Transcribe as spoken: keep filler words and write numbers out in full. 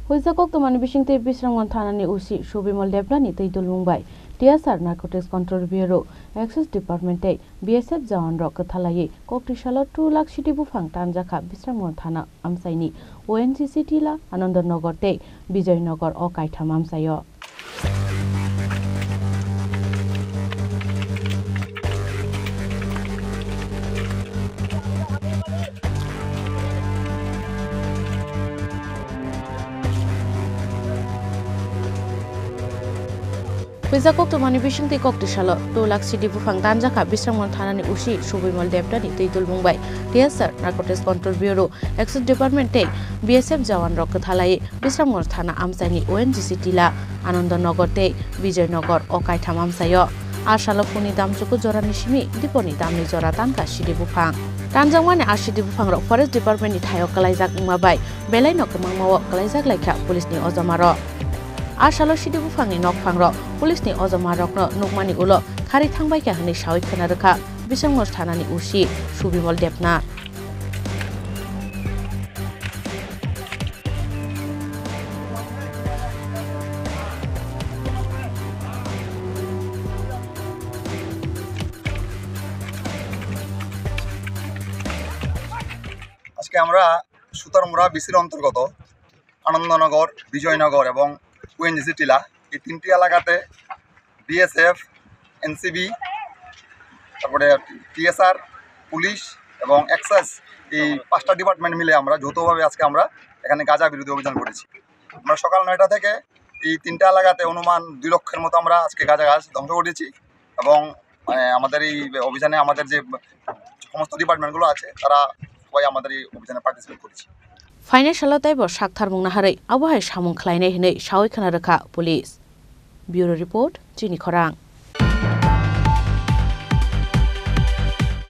Puisa koktwmani bisingtwi Bisramganj thanani O C Subimol Debbarma ni twi dulmung bai T S R Narcotics Control Bureau, Excise Department tei B S F jawan rok kwthalaiwi koktwsalo two lakh sidi buphang tanjakha Bisramganj thana amchaini O N G C Tila, Anandanagar tei Bijoynagar o kaitham amchaio. Puisa koktwmani bisingtwi koktwsalo two lakh sidi buphang tanjakha Bisramganj thanani O C Subimol Debbarma ni twi dulmung bai T S R Narcotics Control Bureau, Excise Department tei B S F jawan rok kwthalaiwi Bisramganj thana amchaini O N G C Tila, Anandanagar tei Bijoynagar o kaitham amchaio. A salo phungni damchuku jorani simi diponi damni jora tanka sidi buphang. Tanjakmani a sidi buphang rok Forest Department ni thaio kwlaijak wngma bai belaino kwmangma o kwlaijak laikha police ni ojoma rok. A salo sidi buphangni nokphang rok police ni ojoma rokno nukmani ulo kharwi thangbaikha hwnwi sawi khwna rwkha Bisramganj thanani O C Subimol Debbarma. আজকে আমরা সুতারমুড়া বিসির অন্তর্গত আনন্দনগর, বিজয়নগর এবং ওএনজিসি টিলা, এই তিনটি এলাকাতে BSF, NCB, তারপরে টিএসআর, পুলিশ এবং এক্সাইজ, এই পাঁচটা ডিপার্টমেন্ট মিলে আমরা যৌথভাবে আজকে আমরা এখানে গাঁজা বিরোধী অভিযান করেছি। আমরা সকাল নয়টা থেকে এই তিনটা এলাকাতে অনুমান দুই লক্ষের মতো আমরা আজকে গাঁজা গাছ ধ্বংস করেছি এবং, আহ, আমাদের এই অভিযানে আমাদের যে সমস্ত ডিপার্টমেন্টগুলো আছে, তারা সবাই আমাদের এই অভিযানে পার্টিসিপেট করেছে। Phainai salo teibo saktharmung naharwi abo hai samung khlainai hwnwi sawi khwna rwkha police. Bureau Report, Chini Khorang.